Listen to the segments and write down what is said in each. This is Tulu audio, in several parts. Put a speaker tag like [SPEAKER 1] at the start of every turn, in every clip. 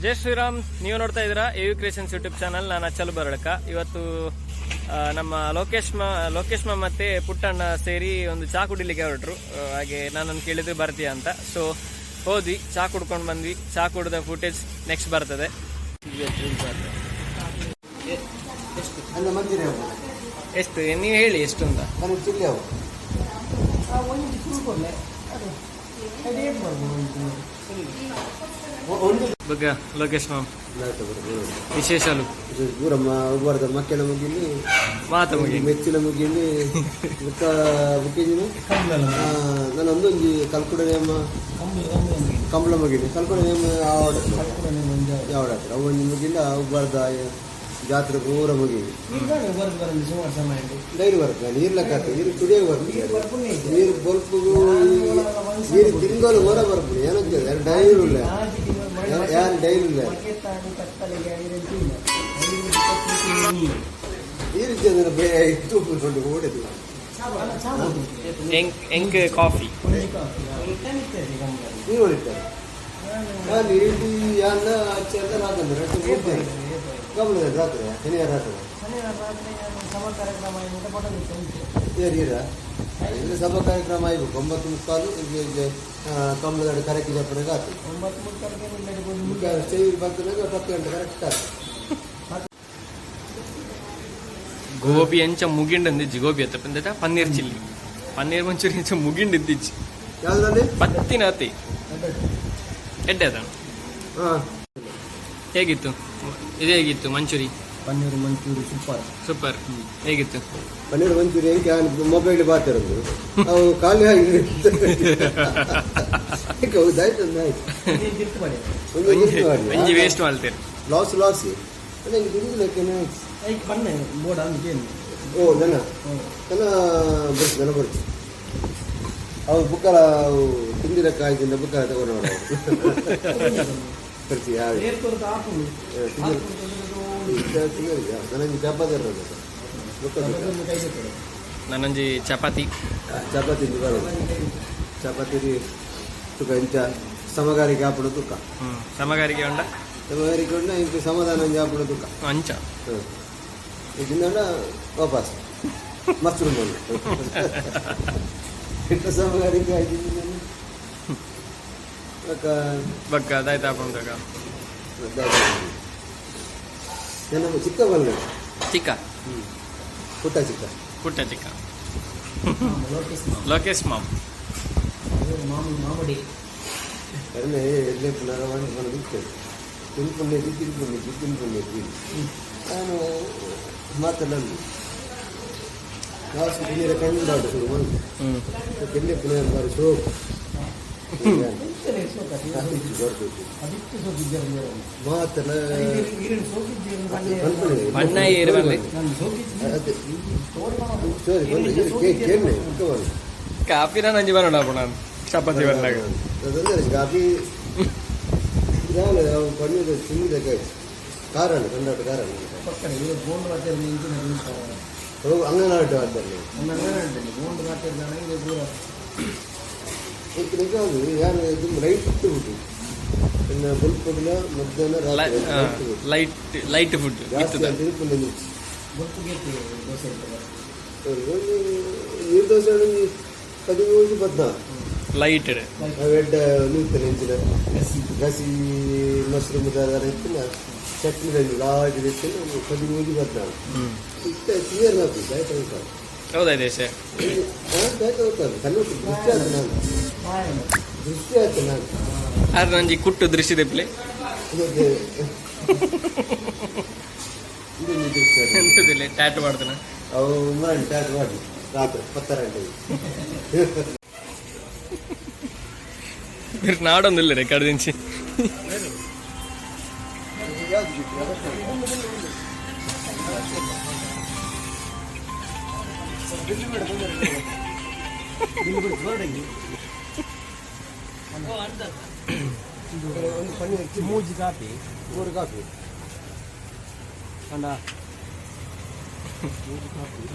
[SPEAKER 1] ಜೈ ಶ್ರೀರಾಮ್. ನೀವು ನೋಡ್ತಾ ಇದ್ದೀರಾ ಎ you creations YouTube channel. ನಾನು ಅಚ್ಚಲು ಬರಳಕ. ಇವತ್ತು ನಮ್ಮ ಲೋಕೇಶ್ ಮಾ ಮತ್ತೆ ಪುಟ್ಟಣ್ಣ ಸೇರಿ ಒಂದು ಚಾ ಕುಡಿಲಿಕ್ಕೆ ಹೊರಟರು. ಹಾಗೆ ನನ್ನನ್ನು ಕೇಳಿದ್ರು, ಬರ್ತೀಯಾ ಅಂತ. ಸೊ ಹೋದ್ವಿ, ಚಾ ಕುಡ್ಕೊಂಡು ಬಂದ್ವಿ. ಚಾ ಕುಡಿದ ಫುಟೇಜ್ ನೆಕ್ಸ್ಟ್ ಬರ್ತದೆ.
[SPEAKER 2] ಅಲ್ಲ, ಮಂಚೂರಿ ಅವು.
[SPEAKER 1] ಎಷ್ಟು? ನೀವು ಹೇಳಿ ಎಷ್ಟು ಅಂತ.
[SPEAKER 2] ಪನ್ನೀರ್ ಚಿಲ್ಲಿ ಅವು.
[SPEAKER 3] ಒಂಜಿ ಫುಲ್ ಕೊಡ್ಲೆ ಅದು ಅದೇ ಬರ್ಬೋದು ಒಂಜಿ.
[SPEAKER 2] ಒಂದು.
[SPEAKER 1] ಬಗ್ಗ ಲೋಕೇಶ್ ಮಾಮ್. ವಿಶೇಷಲು.
[SPEAKER 2] ಪೂರಮ್ಮ ಉಬ್ಬರದ ಮಕ್ಕಳ ಮುಗಿಲಿ.
[SPEAKER 1] ಮಾತು ಮುಗಿ.
[SPEAKER 2] ಮೆಚ್ಚಿನ ಮುಗಿಲಿ, ಬುಕ್ಕ ಬುಕ್ಕಿದ್ದೀನಿ. ನಾನು ಒಂದೊಂದು ಕಲ್ಕುಡ ನೇಮ.
[SPEAKER 3] ಕಂಬಳ ಕಂಬಳ ಮುಗಿ.
[SPEAKER 2] ಕಂಬಳ ಮುಗಿಲಿ, ಕಲ್ಕುಡ ನೇಮ ಆವಡ.
[SPEAKER 3] ಒಂಜಿ.
[SPEAKER 2] ಯಾವಡ ಅವು ಒಂಜಿ ಮುಗಿಲ್ಲ. ಉಬ್ಬರದ ಜಾತ್ರೆ ಪೂರ ಮುಗಿಲಿ.
[SPEAKER 3] ಈಗ ಬರೋದು ಬರೋದು ಸುಮಾರು ಸಮಯ ಉಂಟು.
[SPEAKER 2] ಡೈಲಿ ಬರ್ತದೆ ನೀರು ಲೆಕ್ಕ ಆಗ್ತದೆ. ನೀರು ಕುಡಿಯೋ ಬರ್ತದೆ.
[SPEAKER 3] ನೀರು ಬರ್ಪುನೇ ಇದೆ.
[SPEAKER 2] ನೀರು ಬಲ್ಪು ನೀರು ತಿಂಗಳು ಹೊರ ಬರ್ಪುಂಡು ಏನಂತ ಡೈಲಿ ಇಲ್ಲ.
[SPEAKER 3] ಆಜಿ ತಿಂಗಳು ಮಳೆ.
[SPEAKER 2] ಯಾರು ಡೈಲಿ ಇಲ್ಲ.
[SPEAKER 3] ಮಕೆತ್ತಾನಿ ಕತ್ತಲೆಗೆ ಐರಂತಿ ಇಲ್ಲ. ಐದು ನೀರು.
[SPEAKER 2] ನೀರು ಇದ್ದಂದ್ರೆ ಬೇ ತೂಪು ಓಡಿಲ್ಲ.
[SPEAKER 3] ಅಲ್ಲ, ಚಾ ಕೊಡು.
[SPEAKER 1] ಎಂಕ್ ಕಾಫಿ.
[SPEAKER 3] ಒಂಜಿ ಕಾಫಿ. ತನಿತ್ತದೆ ಕಂಬಳ.
[SPEAKER 2] ನೀರು ಹೊಡಿತಾರೆ. ನಾನು ಇಡೀ ಅನ್ನ ಅಚ್ಚ ಅಂತ ರಾತ್ರಿ ರೊಟ್ಟಿ ಹೋಗ್ತೇನೆ. ಗಮನ ರಾತ್ರಿ, ಶನಿವಾರ ರಾತ್ರಿ.
[SPEAKER 3] ಶನಿವಾರ ರಾತ್ರಿ ನಾನು ಸಭಾ ಕಾರ್ಯಕ್ರಮ ಆಗಿದೆ, ಫೋಟೋ ಉಂಟು.
[SPEAKER 2] ಏರಿ ಇರ ಇಲ್ಲಿ ಸಭಾ ಕಾರ್ಯಕ್ರಮ ಆಯ್ಬೇಕು 9:45. ಈಗ ಕಮಲದಾಡಿ ಕರೆಕ್ಟ್ ಜಪ್ಪನಾಗ ಆತು.
[SPEAKER 3] 9:45ಕ್ಕೆ ನಿಲ್ಲಡಿ ಬಂದು.
[SPEAKER 2] ಈಗ ಸ್ಟೇಜ್ ಬಂದಾಗ 10 ಗಂಟೆ ಕರೆಕ್ಟ್ ಆತು.
[SPEAKER 1] ಗೋಬಿ ಅಂಚ ಮುಗಿಂಡಂದಿಜ್ಜಿ. ಗೋಬಿ ಅತ್ತ ಪಂದಟ ಪನ್ನೀರ್ ಚಿಲ್ಲಿ, ಪನ್ನೀರ್ ಮಂಚೂರಿ ಅಂಚ ಮುಗಿಂಡಿದ್ದಿಜ್ಜಿ.
[SPEAKER 2] ಯಾವ್ದ್ರಲ್ಲಿ?
[SPEAKER 1] ಪತ್ತಿನ ಅತಿ ಎಡ್ಡೆ ಅದ.
[SPEAKER 2] ಹಾಂ.
[SPEAKER 1] ಹೇಗಿತ್ತು ಇದು? ಹೇಗಿತ್ತು ಮಂಚೂರಿ?
[SPEAKER 3] ಪನ್ನೀರ್ ಮಂಚೂರಿ ಸೂಪರ್.
[SPEAKER 1] ಸೂಪರ್. ಹೇಗಿತ್ತು?
[SPEAKER 2] ಪನ್ನೀರ್ ಮಂಚೂರಿ ಹೆಂಗೆ? ಮೊಬೈಲ್ ಬಾತಿರೋದು ಅವು ಖಾಲಿ ಆಗಿ ಹೌದು, ಆಯ್ತು, ಒಂದು ಆಯ್ತು.
[SPEAKER 3] ತಿರ್ತು ಮಾಡಿ.
[SPEAKER 2] ಒಂದು gift ಮಾಡಿ.
[SPEAKER 1] ಒಂಜಿ ವೇಸ್ಟ್ ಮಾಡ್ತೀರಿ.
[SPEAKER 2] ಲಾಸ್ ಲಾಸ್ ನನಗೆ ತಿಂದು ಆಯ್ತು.
[SPEAKER 3] ಐಕ್ ಬನ್ನೆ ಬೋರ್ಡ್ ಅಂದು.
[SPEAKER 2] ಓ, ನನ್ನ ನನ್ನ ಬರ್ತು, ನನ್ನ ಬರ್ತು. ಅವು ಬುಕ್ಕಲ, ಅವು ತಿಂದಿರಕ್ಕೆ ಆಯ್ತಿಂದ ಬುಕ್ಕಲ ತಗೊಂಡು ಬರ್ತಿ ಯಾವ
[SPEAKER 3] ನೇರ್ ಕೊರತ ಹಾಕು.
[SPEAKER 2] ನನಗೆ ಚಪಾತಿ ಇರೋದು ಬುಕ್ಕ.
[SPEAKER 1] ನಾನೊಂಜಿ ಚಪಾತಿ.
[SPEAKER 2] ಚಪಾತಿ ಇಂದು ಬರೋದು ಚಪಾತಿ ತುಕ ಇಂಚ ಸಮಗಾರಿಕೆ ಆಪುಡು ತುಕ್ಕ.
[SPEAKER 1] ಸಮಗಾರಿಗೆ ಉಂಡ.
[SPEAKER 2] ಸಮಗಾರಿಕೆ ಉಂಡ, ಇಂಚ ಸಮಾಧಾನ ಒಂಜಿ ಆಪುಡು ತುಕ್ಕ.
[SPEAKER 1] ಅಂಚ.
[SPEAKER 2] ಹ್ಞೂ, ಇದನ್ನ ವಾಪಸ್ ಮಶ್ರೂಮ್ ಒಂದು ಇಟ್ಟ ಸಮಗಾರಿಕೆ ಆಯ್ತು ಬೊಕ್ಕ.
[SPEAKER 1] ಬಕ್ಕ ಅದಾಯ್ತು ಹಾಕೊಂಡಾಗ.
[SPEAKER 2] ನನ್ನ ಚಿಕ್ಕ ಬಲ್ಲ.
[SPEAKER 1] ಚಿಕ್ಕ.
[SPEAKER 2] ಪುಟ್ಟ ಚಿಕ್ಕ.
[SPEAKER 1] ಪುಟ್ಟ ಚಿಕ್ಕ.
[SPEAKER 3] ಲೋಕೇಶ್ ಮಾಮ್.
[SPEAKER 1] ಲೋಕೇಶ್ ಮಾಮ್.
[SPEAKER 3] ಮಾಮೂಲಿ ಮಾಮಡಿ.
[SPEAKER 2] ಕಡಿಮೆ ಎಲ್ಲೇ ಪುನರವಾಣಿ ಬರೋದಿತ್ತು. ತಿನ್ಕೊಂಡಿದ್ದು ತಿನ್ಕೊಂಡಿದ್ದು ತಿನ್ಕೊಂಡಿದ್ವಿ. ನಾನು ಮಾತಾಡಲ್ಲ. ಲಾಸ್ಟ್ ನೀರ ಕಣ್ಣು ಶುರು ಬಂತು.
[SPEAKER 1] ಹ್ಮ್.
[SPEAKER 2] ಎಲ್ಲಿ ಪುನಃ ಬಾರಿ ಸೋಕು. ಬರ್ತದೆ.
[SPEAKER 3] ಅದಕ್ಕೆ ಸೋಕಿದ್ದಾರೆ.
[SPEAKER 2] ಮಾತಲ್ಲ.
[SPEAKER 1] ಬಣ್ಣ ಏರು ಬಂದೆ.
[SPEAKER 3] ನಾನು ಸೋಕಿದ್ದೆ.
[SPEAKER 2] ಅದೇ ಸರಿ ಬಂದು ಕೇಳಿ.
[SPEAKER 1] ಕಾಫಿ ನಾನು ಅಂಜಿ ಬರೋಣ ನಾನು ಚಪಾತಿ ಬಂದಾಗ.
[SPEAKER 2] ಅದಂದ್ರೆ ಕಾಫಿ ಇದಾವಲ್ಲ, ಪನ್ನೀರ್ ತಿಂದಿದ್ದಕ್ಕಾಯ್ತು. ಕಾರಣ ಕಂಡಾಟ ಕಾರಣ.
[SPEAKER 3] ಪಕ್ಕನೆ ಇದು ಗೋಂಡು ಮಾತಾಡಿ ನಿಂತಿನ.
[SPEAKER 2] ಹೋಗು ಅಂಗನಾಟ ಆಡ್ತಾರೆ.
[SPEAKER 3] ನನ್ನ ಗೋಂಡು ಮಾತಾಡಿದಾನೆ ಇದು ದೂರ.
[SPEAKER 2] ನಿಜವಾಗಿ ಯಾರು ಇದು ಲೈಟ್ ಬಿಟ್ಟು ಇನ್ನು ಬುಲ್ಪುಗ್ಲ ಮಧ್ಯಾಹ್ನ ರಾತ್ರಿ light food.
[SPEAKER 1] Light light food.
[SPEAKER 2] ಜಾಸ್ತಿ ತಿರುಪುಂಡಿ.
[SPEAKER 3] ಗೊತ್ತಿಗೆ ದೋಸೆ ಇರ್ತದೆ.
[SPEAKER 2] ನೀರು ದೋಸೆ 13 14.
[SPEAKER 1] ಲೈಟ್.
[SPEAKER 2] ಅವೆಡ್ಡ ನೂತನ ಇಂಚಿನ.
[SPEAKER 3] ಗಸಿ.
[SPEAKER 2] ಗಸಿ ಮಶ್ರೂಮ್ ಇತ್ತಿನ ಚಟ್ನಿ ಲಾರ್ಜ್ ಇತ್ತಿನ 13 14. ಇತ್ತ ಕ್ಲಿಯರ್ ಆಗ್ತದೆ, ಆಯ್ತು ಅಂತ.
[SPEAKER 1] ಹೌದಾ ದೇಶ?
[SPEAKER 2] ಆಯ್ತು ಹೋಗ್ತಾರೆ. ಕಣ್ಣು ದೃಷ್ಟಿ ಆಯ್ತು ನಾನು.
[SPEAKER 3] ಪಾಯನ.
[SPEAKER 2] ದೃಷ್ಟಿ ಆಯ್ತು ನಾನು.
[SPEAKER 1] ಆದ್ರೆ ನಂಜಿ ಕುಟ್ಟು ದೃಷ್ಟಿ ದೆಪ್ಲೆ.
[SPEAKER 2] ಇದಕ್ಕೆ ಇದೊಂದು ದೃಷ್ಟಿ ಆಯ್ತು.
[SPEAKER 1] ಎಂತದಿಲ್ಲ, ಟ್ಯಾಟು ಮಾಡ್ತಾನೆ.
[SPEAKER 2] ಅವು ಮರಣ ಟ್ಯಾಟ್ ಮಾಡಿ ರಾತ್ರಿ 10 ಗಂಟೆಗೆ.
[SPEAKER 1] మీరు నాడొంది రికార్డు నుంచి.
[SPEAKER 2] ಯಾವ್ದು ಬಿಲ್ ಬೇಡ, ತೊಂದರೆ ಇಲ್ಲ. ಒಂದು ಪನ್ನೀರ್ ಚಿಲ್ಲಿ.
[SPEAKER 3] ಮೂಜಿ ಕಾಪಿ.
[SPEAKER 2] ಮೂರು ಕಾಫಿ.
[SPEAKER 3] ಅಂಡ.
[SPEAKER 2] ಮೂರು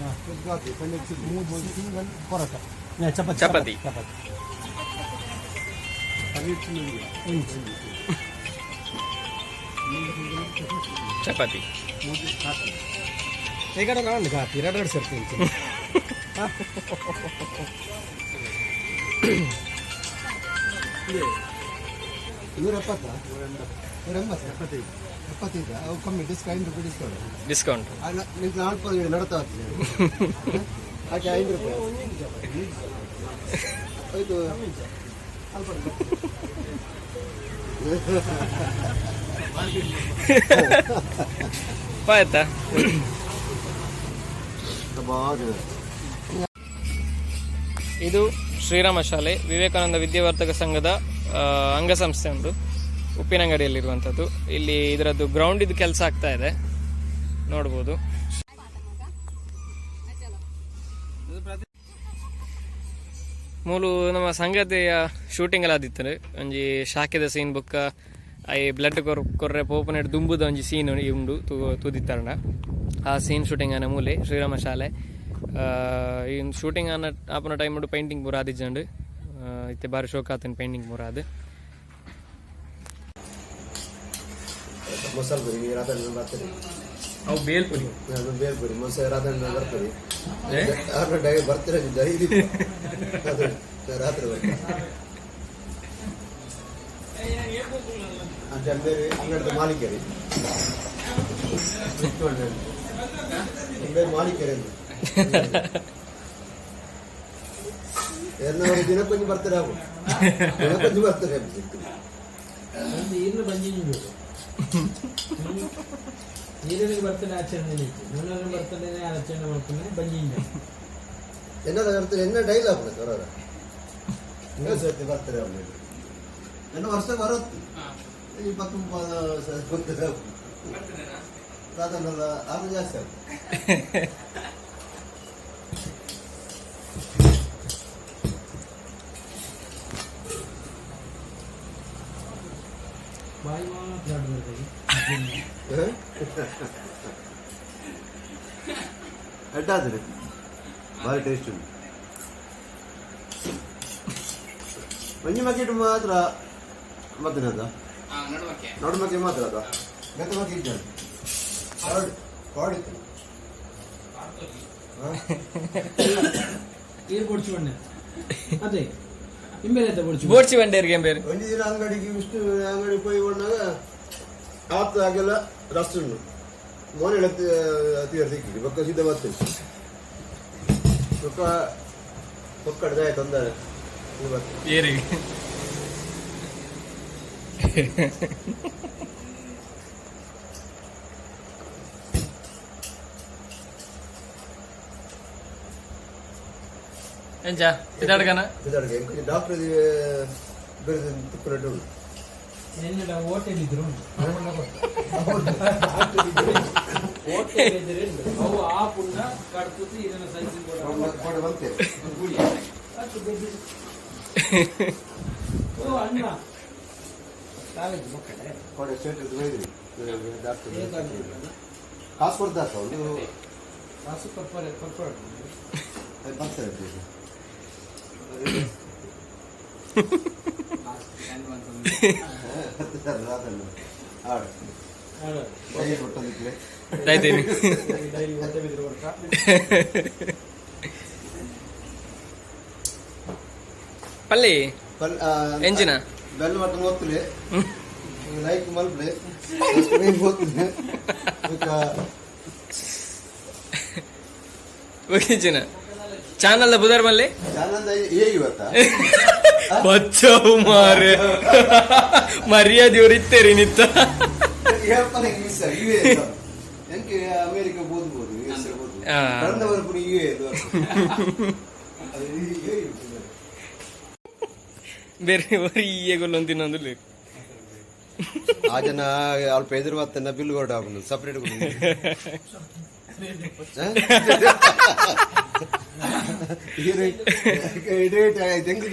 [SPEAKER 2] ಕಾಫಿ, ಪನ್ನೀರ್ ಚಿಲ್ಲಿ.
[SPEAKER 3] ಮೂಜಿ ಸಿಂಗಲ್ ಪರೋಟ, ಚಪಾತಿ.
[SPEAKER 1] ಚಪಾತಿ.
[SPEAKER 3] ಚಪಾತಿ.
[SPEAKER 2] ಪನ್ನೀರ್ ಚಿಲ್ಲಿ.
[SPEAKER 3] ಒಂಜಿ.
[SPEAKER 1] ಚಪಾತಿ.
[SPEAKER 3] ಈ ಕಡೆ ಕಾಣಿ ಕಾಪಿ ಎರಡು ಎರಡು ಸೇರ್ತೀನಿ.
[SPEAKER 2] 170, 180, 75, 75. ಅವು ಕಮ್ಮಿ ಡಿಸ್ಕ್, 5 ರೂಪಾಯಿ ಡಿಸ್ಕೌಂಟ್.
[SPEAKER 1] ಡಿಸ್ಕೌಂಟ್.
[SPEAKER 2] ನಿಮ್ಗೆ ನಾಲ್ಕು ನಡತಾ ಆಗ್ತದೆ. ಹಾಗೆ 5 ರೂಪಾಯಿ ಆಯ್ತು.
[SPEAKER 1] ಆಯ್ತಾ?
[SPEAKER 2] ಬಾರಿ.
[SPEAKER 1] ಇದು ಶ್ರೀರಾಮ ಶಾಲೆ, ವಿವೇಕಾನಂದ ವಿದ್ಯಾವರ್ಧಕ ಸಂಘದ ಅಂಗಸಂಸ್ಥೆ ಒಂದು, ಉಪ್ಪಿನಂಗಡಿಯಲ್ಲಿರುವಂಥದ್ದು. ಇಲ್ಲಿ ಇದರದ್ದು ಗ್ರೌಂಡ್ ಇದು ಕೆಲಸ ಆಗ್ತಾ ಇದೆ, ನೋಡ್ಬೋದು. ಮೂಲು ನಮ್ಮ ಸಂಗತಿಯ ಶೂಟಿಂಗ್ ಎಲ್ಲ ಆದಿತ್ತು. ಒಂಜಿ ಶಾಖೆದ ಸೀನ್ ಬೊಕ್ಕ I blood ಕೊರ್ರೆ ಪೋಪನೆಟ್ ದುಂಬುದ ಒಂಜಿ ಸೀನ್ ಉಂಡು ತೂದಿತ್ತಾರಣ. ಆ ಸೀನ್ ಶೂಟಿಂಗ್ ಆನ ಮೂಲೆ ಶ್ರೀರಾಮ ಶಾಲೆ. ಈ ಶೂಟಿಂಗ್ ಆನ ಆಪನ ಟೈಮ್ ಪೇಂಟಿಂಗ್ ಪೂರ ಆದಿಜ್ಜಂಡು. ಇತ್ತೆ ಬಾರಿ ಶೋಕ್ ಆತನ ಪೇಂಟಿಂಗ್ ಪೂರ ಅದು.
[SPEAKER 2] ಮಸಾಲೆ ಪುರಿ ರಾತ್ರಿ ಬರ್ತದೆ.
[SPEAKER 1] ಅವು ಬೇಲ್ಪುರಿ.
[SPEAKER 2] ನಾನು ಬೇಲ್ಪುರಿ ಮಸಾಲೆ ರಾತ್ರಿ ಬರ್ತದೆ. ಆರು ಡೈ ಬರ್ತೀರ ಡೈಲಿ, ಅದು ರಾತ್ರಿ ಬರ್ತಾರೆ ಅಂತ ಬೇರೆ ಅಂಗಡಿದ ಮಾಲೀಕರಿ. ಬೇರೆ ಮಾಲೀಕರಿ ಎಲ್ಲ ದಿನಕ್ಕೊಂದು ಬರ್ತಾರೆ. ಅವು ದಿನಕ್ಕೊಂದು ಬರ್ತಾರೆ.
[SPEAKER 3] ಒಂದು ಇನ್ನು ಬಂಜಿಂಜು ನೀರಿನ ಬರ್ತಡೆ ಆಚರಣೆ ಇತ್ತು. ನನ್ನ ಬರ್ತಡೇ ಆಚರಣೆ ಮಾಡ್ಕೊಂಡ್ರೆ ಬಂಜಿಂಜು.
[SPEAKER 2] ಎನ್ನ ಬರ್ತಾರೆ, ಎನ್ನ ಡೈಲಿ ಆಗ್ತದೆ ಬರೋರ. ಇನ್ನೊಂದು ಸರ್ತಿ ಬರ್ತಾರೆ ಅವ್ರು. ನನ್ನ ವರ್ಷ ಬರುತ್ತೆ 20 30 ಬರ್ತದೆ. ಸಾಧಾರಣ ಅದು ಜಾಸ್ತಿ ಆಗ್ತದೆ.
[SPEAKER 3] ಬಾಯಿ ಮಾತ್ರ ಬರ್ತದೆ.
[SPEAKER 2] ಅಡ್ಡಾದ್ರೆ ಭಾರಿ ಟೇಸ್ಟ್ ಉಂಟು. ಮಂಜು ಮಕ್ಕಿಟ್ಟು ಮಾತ್ರ ಮತ್ತೇನದ ನಡುಮಕ್ಕೆ ಮಾತ್ರ ಅದ ಗತ ಮಕ್ಕಿ ಇದ್ದಾನೆ ಕಾಡು ಇತ್ತು.
[SPEAKER 3] ನೀರು ಪೊಡ್ಚು ಬಣ್ಣ ಅದೇ ಇಂಬೇಲೆ ಪೊಡ್ಚು.
[SPEAKER 1] ಬೋಡ್ಚಿ ಬಂಡೇರಿಗೆ ಬೇರೆ.
[SPEAKER 2] ಒಂದು ದಿನ ಅಂಗಡಿಗೆ, ವಿಷ್ಣು ಅಂಗಡಿ ಪೋಯಿ ಬಂದಾಗ ಆತ ಆಗೆಲ್ಲ ರಸ್ತೆ ಉಂಟು. ಮೋನೆ ಅತಿ ಬೊಕ್ಕ ಸೀದಾ ಬರ್ತೇನೆ. ಬೊಕ್ಕ ಪೊಕ್ಕಡ್ದ ತೊಂದರೆ ಇದು ಬರ್ತದೆ.
[SPEAKER 1] ಏರಿಗೆ. ಎಂಚ ಇದಾಡ್ಗನ?
[SPEAKER 2] ಇದಾಡ್ಗೆ ಡಾಕ್ಟರ್ ಬೇರೆ ತಿಪ್ಪನಟ್ಟು ಉಂಟು.
[SPEAKER 3] ನಿನ್ನೆ ಹೋಟೆಲ್ ಇದ್ರು ಹೋಟೆಲ್ ಇದ್ರೆ ಅವು ಆ ಪುಣ್ಣ ಕಡ್ಪುತಿ ಇದನ್ನ ಸೈಜ್.
[SPEAKER 2] ಕೊಡೆ ಬಂತೆ.
[SPEAKER 3] ಓ ಅಣ್ಣ ಕಾಲೇಜ್ ಮಕ್ಕಳೇ.
[SPEAKER 2] ಕೊಡೆ ಸ್ಟೇಟ್ ಬೈದ್ರಿ ಡಾಕ್ಟರ್ ಕಾಸು ಕೊಡ್ತಾರ ಒಂದು.
[SPEAKER 3] ಕಾಸು ಕೊಪ್ಪರೆ ಕೊಪ್ಪರ.
[SPEAKER 2] ಅದು ಬರ್ತಾರೆ. ಅದನ್ನು ಆಡು ಡೈಲಿ ಕೊಟ್ಟದಿಕ್ಕೆ.
[SPEAKER 1] ಆಯ್ತೇನಿ.
[SPEAKER 3] ಡೈಲಿ ಹೋಟೆಲ್ ಇದ್ರು ಬರ್ತಾ.
[SPEAKER 1] ಪಲ್ಲಿ.
[SPEAKER 2] ಪಲ್.
[SPEAKER 1] ಎಂಜಿನ.
[SPEAKER 2] ಬೆಲ್ ಬಟನ್ ಒತ್ತಲೆ, ಲೈಕ್ ಮಲ್ಪಲೆ, ಸಬ್ಸ್ಕ್ರೈಬ್ ಒತ್ತಲೆ ಬೊಕ್ಕ.
[SPEAKER 1] ಎಂಜಿನ ಚಾನಲ್ ಬುಧರ್ ಮಲ್ಲಿ.
[SPEAKER 2] ಚಾನಲ್ ಏ ಇವತ್ತ.
[SPEAKER 1] ಬಚ್ಚವು ಮಾರೆ, ಮರ್ಯಾದೆ ಇವ್ರು ಇತ್ತೇರಿ ನಿತ್ತ.
[SPEAKER 2] ಮಿಸ್ ಯು ಎಸ್ ಎಂಕೆ ಅಮೇರಿಕ ಓದ್ಬೋದು, ಯು ಎಸ್ ಓದ್ಬೋದು. ಕಳೆದ ವರ್ಷ ಯು ಎ ಅದು ಏ.
[SPEAKER 1] ಬೇರೆ ಒರಿಯೇ ಗೊಲ್ಲೊಂದು ತಿನ್ನೊಂದು.
[SPEAKER 2] ಆ ಜನ ಅಲ್ಪ ಎದುರು ಬತ್ತನ ಬಿಲ್ ಕೊಡ ಸಪರೇಟ್. ರೇಟ್ ಹೆಂಗ್?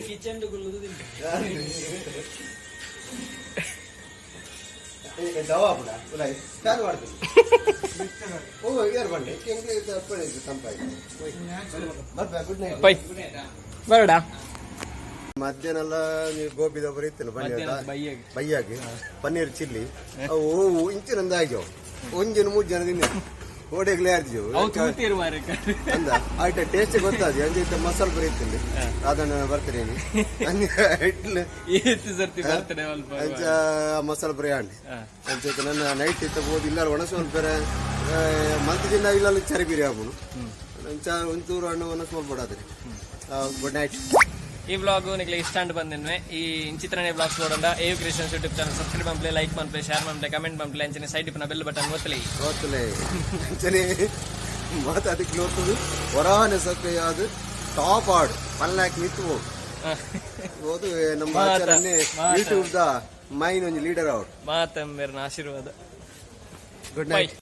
[SPEAKER 3] ಕಿಚನ್
[SPEAKER 2] ದವಾ ಪುಡ ಚಾಲು ಮಾಡ್ತೀನಿ. ಓ ಯಾರು ಬಂಡೆ ಹೆಂಗೆ ತಂಪಾಗಿ. Good night.
[SPEAKER 1] ಪೈ ಬರಡಾ.
[SPEAKER 2] ಮಧ್ಯಾಹ್ನ ಎಲ್ಲ ನೀವು ಗೋಬಿದ ಬರೀತಿಲ್ಲ ಪನ್ನೀರ್.
[SPEAKER 1] ಮಧ್ಯಾಹ್ನದ ಬಯ್ಯಗ್.
[SPEAKER 2] ಬಯ್ಯಾಗಿ ಪನ್ನೀರ್ ಚಿಲ್ಲಿ ಅವು ಇಂಚಿನಂದ ಆಗ್ಯವು. ಒಂಜಿನ ಮೂರು ಜನ ತಿಂದೆ, ಓಡೆಗ್ಲೇ ಆರ್ಜಿವು.
[SPEAKER 1] ಅವು ತೂತಿರು ಮಾರೆ.
[SPEAKER 2] ಅಂದ ಆಯ್ತ, ಟೇಸ್ಟ್ ಗೊತ್ತಾದ. ಅಂಜ ಮಸಾಲ ಬರೀತಿಲ್ಲ, ಅದನ್ನ ಬರ್ತೀನಿ ಅಂಜ ಇಡ್ಲಿ.
[SPEAKER 1] ಏತ್ ಸರ್ತಿ ಬರ್ತಡೆ ಅಲ್ಪ.
[SPEAKER 2] ಅಂಚ ಮಸಾಲ ಪುರಿ ಆಂಡ್. ಅಂಚ ನನ್ನ ನೈಟ್ ಇತ್ತ ಬೋದು ಇಲ್ಲ ಒಣಸು ಮಲ್ಪೆರೆ ಮಲ್ತ ಜಿಲ್ಲ ಇಲ್ಲ ಚರಿ ಬಿರಿ ಆಪುನು. ಅಂಚ ಒಂಚೂರು ಹಣ್ಣು ಒಣಸು ಮಲ್ಪಡಾದ್ರೆ. Good night.
[SPEAKER 1] ಈ ಬ್ಲಾಗ್ ನಿಕ್ಲೆ ಇಷ್ಟ ಅಂಡ್ ಬಂದಿನ್ವೆ. ಈ ಇಂಚಿತ್ರನೇ ಬ್ಲಾಗ್ಸ್ ನೋಡಂಡ A creations YouTube channel subscribe ಮನ್ಪ್ಲೆ, like ಮನ್ಪ್ಲೆ, share ಮನ್ಪ್ಲೆ, comment ಮನ್ಪ್ಲೆ, ಅಂಚನೆ ಸೈಡ್ ಇಪ್ಪನ ಬೆಲ್ ಬಟನ್ ಒತ್ತಲಿ.
[SPEAKER 2] ಗೊತ್ತಲೇ. ಅಂಚನೆ ಮಾತು ಅದಕ್ಕೆ ನೋಡ್ತದೆ ಹೊರಾನೆ ಸಕ್ರಿಯ ಅದು ಟಾಪ್ ಆಡು 1 ಲ್ಯಾಕ್ ನಿಂತು ಹೋಗು ಹೋದು ನಮ್ಮ ಆಚಾರನ್ನೇ ಯೂಟ್ಯೂಬ್ the main ಒಂದು ಲೀಡರ್ ಅವರು.
[SPEAKER 1] ಮಾತಂಬೇರ್ನ ಆಶೀರ್ವಾದ.
[SPEAKER 2] Good night.